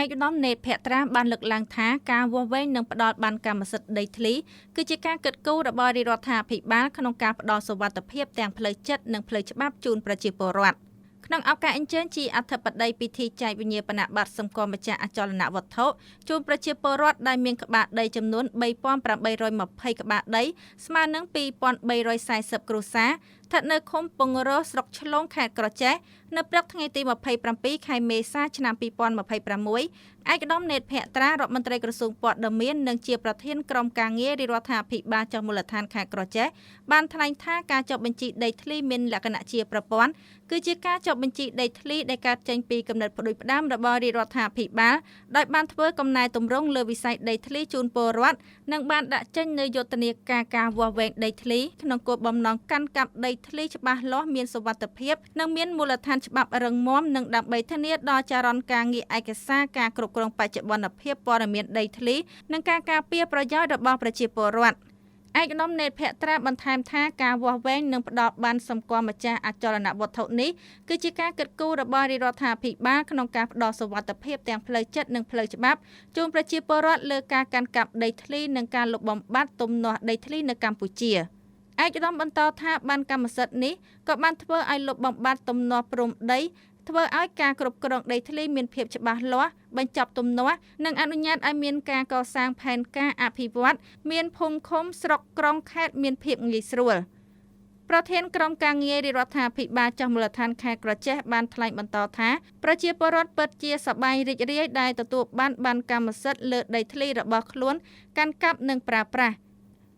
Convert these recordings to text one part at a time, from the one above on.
ឯកឧត្តម នេត្រ ភក្ត្រា បានលើកឡើងថា ការវាស់វែងនិងផ្ដល់ប័ណ្ណកម្មសិទ្ធិដីធ្លី គឺជាការគិតគូររបស់រាជរដ្ឋាភិបាលក្នុងការផ្ដល់សុវត្ថិភាពទាំងផ្លូវចិត្តនិងផ្លូវច្បាប់ជូនប្រជាពលរដ្ឋ។ ក្នុងឱកាសអញ្ជើញជាអធិបតីពិធីចែកវិញ្ញាបនបត្រសម្គាល់ម្ចាស់អចលនវត្ថុជូនប្រជាពលរដ្ឋដែលមានក្បាលដីចំនួន 3820 ក្បាលដី ស្មើនឹង 2340 គ្រួសារ ស្ថិតនៅឃុំពង្រស្រុកឆ្លងខេត្តក្រចេះ នៅព្រឹកថ្ងៃទី27 ខែមេសា ឆ្នាំ2026 ឯកឧត្តម នេត្រ ភក្ត្រា រដ្ឋមន្ត្រីក្រសួងព័ត៌មាននិងជាប្រធានក្រុមការងាររាជរដ្ឋាភិបាលចុះមូលដ្ឋានខេត្តក្រចេះ បានថ្លែងថា ការចុះបញ្ជីដីធ្លីមានលក្ខណៈជាប្រព័ន្ធ គឺជាការចុះបញ្ជីដីធ្លីដែលកើតចេញពីគំនិតផ្ដួចផ្ដើមរបស់រាជរដ្ឋាភិបាល ដោយបានធ្វើកំណែទម្រង់លើវិស័យដីធ្លីជូនពលរដ្ឋ និងបានដាក់ចេញនូវយុទ្ធនាការការវាស់វែងដីធ្លីក្នុងគោលបំណងកាន់កាប់ដីធ្លីច្បាស់លាស់ មានសុវត្ថិភាព និងមានមូលដ្ឋានច្បាប់រឹងមាំ និងដើម្បីធានាដល់ចរន្តការងារឯកសារ ការគ្រប់គ្រងបច្ចុប្បន្នភាពព័ត៌មានដីធ្លី និងការការពារប្រយោជន៍របស់ប្រជាពលរដ្ឋ។ ឯកឧត្តម នេត្រ ភក្ត្រា បន្ថែមថា ការវាស់វែងនិងផ្ដល់ប័ណ្ណសម្គាល់ម្ចាស់អចលនវត្ថុនេះ គឺជាការគិតគូររបស់រាជរដ្ឋាភិបាលក្នុងការផ្ដល់សុវត្ថិភាពទាំងផ្លូវចិត្តនិងផ្លូវច្បាប់ជូនប្រជាពលរដ្ឋលើការកាន់កាប់ដីធ្លី និងការលុបបំបាត់ទំនាស់ដីធ្លីនៅកម្ពុជា។ ឯកឧត្តមបន្តថា ប័ណ្ណកម្មសិទ្ធិនេះក៏បានធ្វើឲ្យលុបបំបាត់ទំនាស់ព្រំដី ធ្វើឲ្យការគ្រប់គ្រងដីធ្លីមានភាពច្បាស់លាស់ បញ្ចប់ទំនាស់ និងអនុញ្ញាតឲ្យមានការកសាងផែនការអភិវឌ្ឍមានភូមិឃុំស្រុកក្រុងខេត្តមានភាពងាយស្រួល។ ប្រធានក្រុមការងាររាជរដ្ឋាភិបាលចុះមូលដ្ឋានខេត្តក្រចេះ បានថ្លែងបន្តថា ប្រជាពលរដ្ឋពិតជាសប្បាយរីករាយដែលទទួលបានប័ណ្ណកម្មសិទ្ធិលើដីធ្លីរបស់ខ្លួនកាន់កាប់និងប្រើប្រាស់។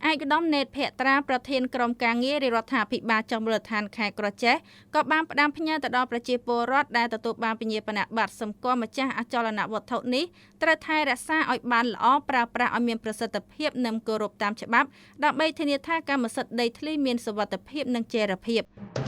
ឯកឧត្តម នេត្រ ភក្ត្រា ប្រធានក្រុមការងាររាជរដ្ឋាភិបាលចុះមូលដ្ឋានខេត្តក្រចេះ ក៏បានផ្ដាំផ្ញើទៅដល់ប្រជាពលរដ្ឋដែលទទួលបានវិញ្ញាបនបត្រសម្គាល់ម្ចាស់អចលនវត្ថុនេះ ត្រូវថែរក្សាឲ្យបានល្អ ប្រើប្រាស់ឲ្យមានប្រសិទ្ធភាព និងគោរពតាមច្បាប់ ដើម្បីធានាថាកម្មសិទ្ធិដីធ្លីមានសុវត្ថិភាពនិងចីរភាព។